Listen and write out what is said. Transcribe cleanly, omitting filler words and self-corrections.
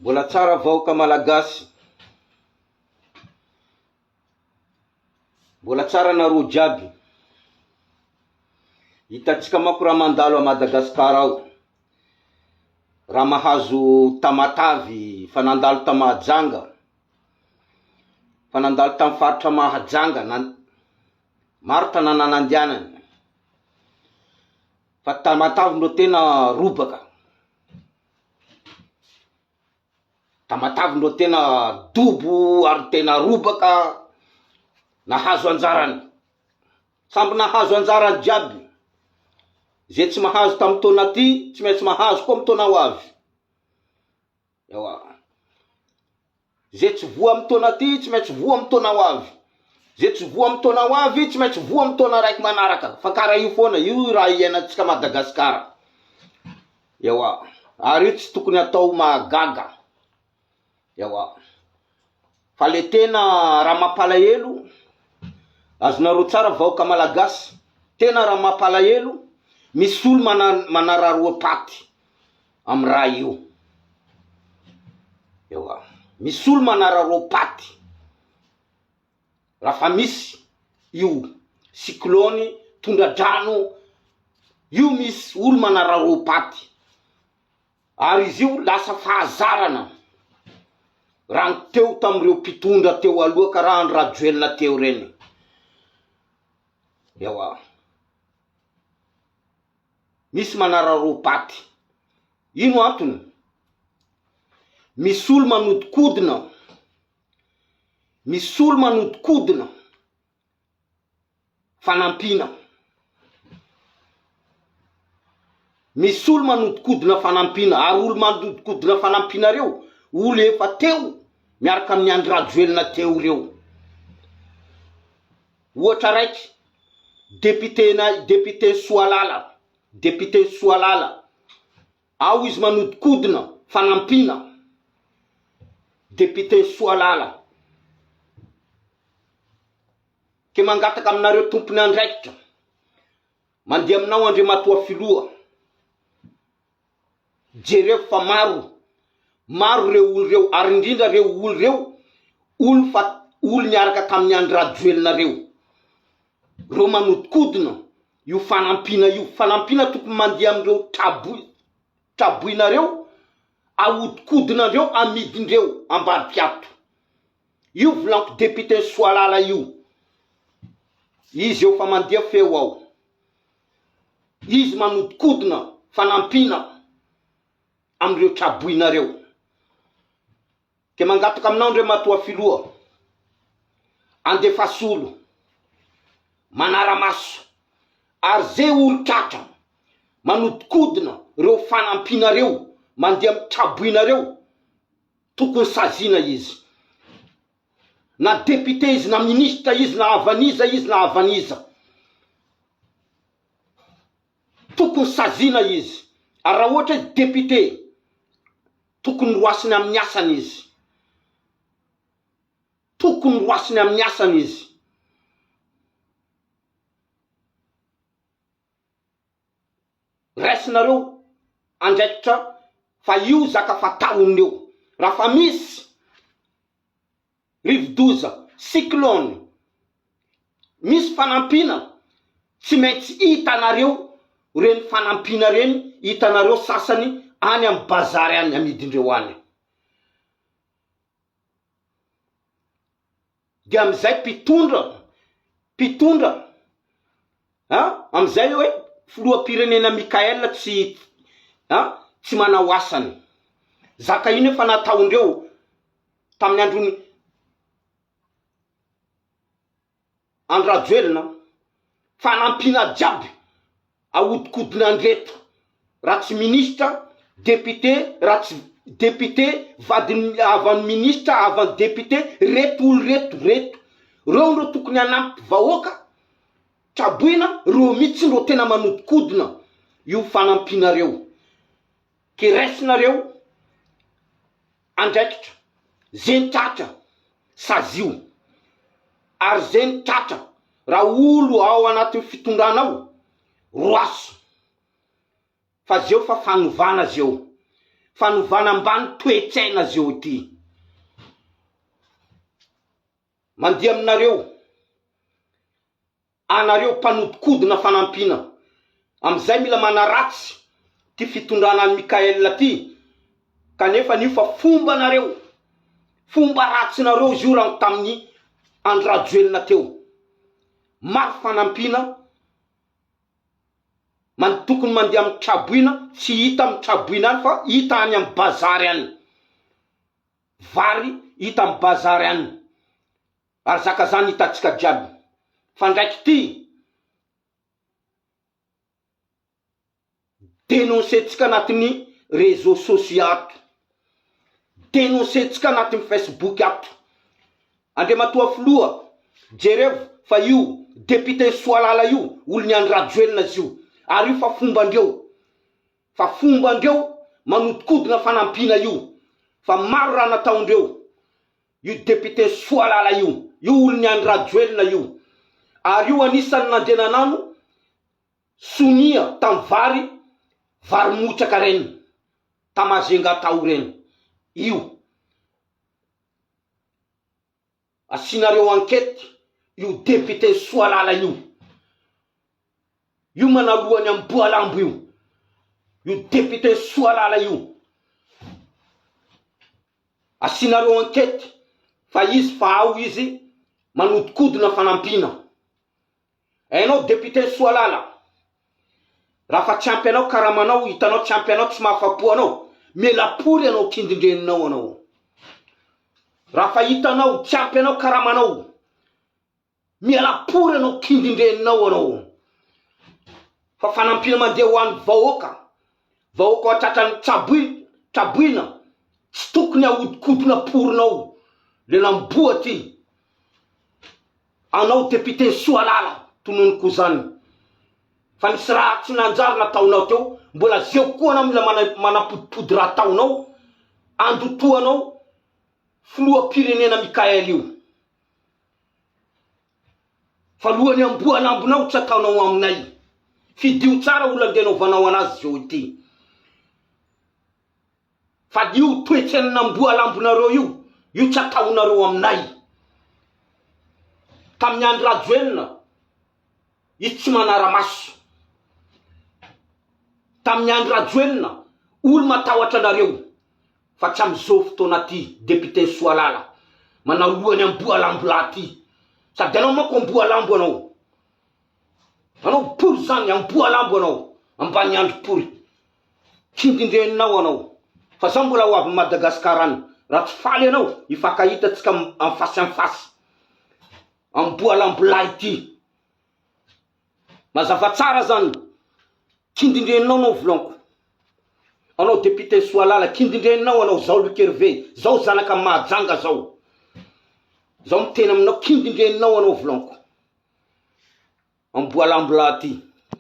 Mbola tsara vahoaka malagasy. Mbola tsara nareo jiaby. Hitantsika manko raha mandalo a Madagascar ao. Raha mahazo Tamatavy fa nandalo ta Mahajanga. Fa nandalo tamin'ny faritra Mahajanga. Maro tanàna nandianany. Fa Tamatavy no tena robaka. Tamatave no tena dobo ary tena robaka nahazo anjarany. Samby nahazo anjarany jiaby. Ze tsy mahazo tamin'ny taona ty tsy maintsy mahazo koa amin'ny taona ho avy. Ewa. Ze tsy voa amin'ny taona ty tsy maintsy voa amin'ny taona ho avy. Ze tsy voa amin'ny taona ho avy tsy maintsy voa amin'ny taona raiky manaraka. Fa karaha io foana, io raha iainantsika Madagasikara. Ewa. Ary io tsy tokony atao mahagaga. Ewa. Fa le tena raha mampalahelo, azonareo tsara vahoaka malagasy, tena raha mampalahelo, misy olo mana- manararoa-paty. am raha io. Ewa, misy olo manararaopaty raha fa misy io cyclone tondra-drano io misy olo manararaopaty ary izy io lasa fahazarana raha ny teo tamin'ireo mpitondra teo aloha karaha Andry Rajoelina teo reny. Ewa. Misy manararaopaty. Ino antony? Misy olo manodikodina, misy olo manodikodina fanampiana. Misy olo manodikodina fanampiana ary olo manodikodina fanampiana reo olo efa teo miaraka amin'ny Andry Rajoelina teo reo. Ohatra raiky, député-na député Soalala, député Soalala, ao izy manodikodina fanampiana, député Soalala. Ke mangataka aminareo tompony andraikitra, mandeha aminao Andriamatoa Filoha, Jereo fa maro, maro reo olo reo ary indrindra reo olo reo olo fa olo niaraka tamin'i Andry Rajoelina reo. Reo manodikodina io fanampiana io, fanampiana tokony mandeha amin'ireo traboi traboina reo, ahodikodinandreo amidindreo ambadika ato. Io volaniko député Soalala io, izy eo fa mandeha feo ao. Izy manodikodina fanampiana amin'ireo traboina reo. Dia mangataka aminao Andriamatoa Filoha, andefaso olo, manara-maso, ary ze olo tratra manodikodina reo fanampiana reo, mandeha amin'ny traboina reo, tokony saziana izy. Na député izy, na ministre izy, na havan'iza izy, na havan'iza. Tokony saziana izy. Ary raha ohatra izy député, tokony roasiny amin'ny asany izy. Tokony roasiny amin'ny asany izy. Raisinareo andraikitra fa io zaka fatahon'ny eo. Raha fa misy rivodoza, cyclone, misy fanampiana tsy maintsy hitanareo reny fanampiana reny, hitanareo sasany any amin'ny bazary any amidindreo any. Dia amin'izay mpitondra, mpitondra a, amin'izay hoe filoham-pirenena Mickaël tsy a, tsy manao asany. Zaka ino efa nataondreo tamin'ny andron'i Andry Rajoelina, fanampiana jiaby ahodikodina andreto raha tsy ministra, député, raha tsy député, vadin'ny havan'ny ministra, havan'ny député, reto olo reto, reto, reo ndreo tokony hanampy vahoaka, traboina, reo mitsy ndreo tena manodikodina io fanampiana reo, ke raisinareo andraikitra, ze tratra sazio, ary ze ny tratra raha olo ao anatin'ny fitondrana ao roaso, fa zeo fa fanovana zeo. Fanovana ambany toe-tsaina zeo ity. Mandeha aminareo, anareo mpanodikodina fanampiana, amizay mila manaratsy ty fitondrana an'i Mickaël ty, kanefa anio fa fombanareo, fomba ratsinareo izy io rango tamin'i Andry Rajoelina teo. Maro fanampiana man tokony mandeha amin'ny traboina, tsy hita amin'ny traboina any fa hita any amin'ny bazary any. Vary hita am bazary any ary zaka zany hitantsika jiaby fa ndraiky ty denoncer tsika anatin'ny réseaux sociaux ato denoncer tsika anatin'ny facebook ato Andriamatoa filoha jerevo fa io député Soalala io olon'i Andry Rajoelina izy io ary io fa fombandreo Fa fombandreo manodikodina fanampiana io fa maro raha nataondreo io député Soalala io, io olon'i Andry Rajoelina io ary io anisany nandeha nanano sonia tam vary vary motraka reny ta Majunga tao reny io. Asianareo enquête io député Soalala io. Io manalohany amboalambo io. Io député Soalala io. Asianareo enquête fa izy fa ao izy manodikodina fanampiana. Enao député Soalala, raha fa tsy ampy anao karamanao, hitanao tsy ampy anao, tsy mahafapo anao, melapory anao kindindreninao anao. Raha fa hitanao tsy ampy anao karamanao, mialapory anao kindindreninao anao. Fa fanampiana mandeha ho an'ny vahoaka, vahoaka ao tratran'ny tsaboina, traboina, tsy tokony ahodikodina porinao, lelamboa ty. Anao député Soalala tononiko zany fa nisy raha tsy nanjary nataonao teo mbola zeo koa anao mila manapodipody raha ataonao andotoanao filoham-pirenena Mickaël io fa lohany amboa lambonao tsy ataonao aminay fidio tsara olona ndeha anaovanao anazy zeo ity. Fa io toetsain'amboa lambonareo io, io tsy ataonareo aminay. Tamin'ny Andry Rajoelina, izy tsy manara-maso. Tamin'ny Andry Rajoelina, olo matahotra anareo, fa tsy amin'izao fotoana ty, député Soalala, manao lohany amboa lambo lahy ty. Sady anao manko amboa lambo anao. Anao pory zany, amboa lambo anao, ambany andry pory. Tsindrindreninao anao fa zao mbola ho avy Madagascar any raha tsy faly ianao hifankahita tsika en face en face amboa lambolahy ty mazava tsara zany tsindrindreninao anao volanko anao député Soalala tsindrindreninao anao zao Luc Hervé zao zanaka Mahajanga zao zao miteny aminao kindindreninao anao volanko amboa lambolahy ty.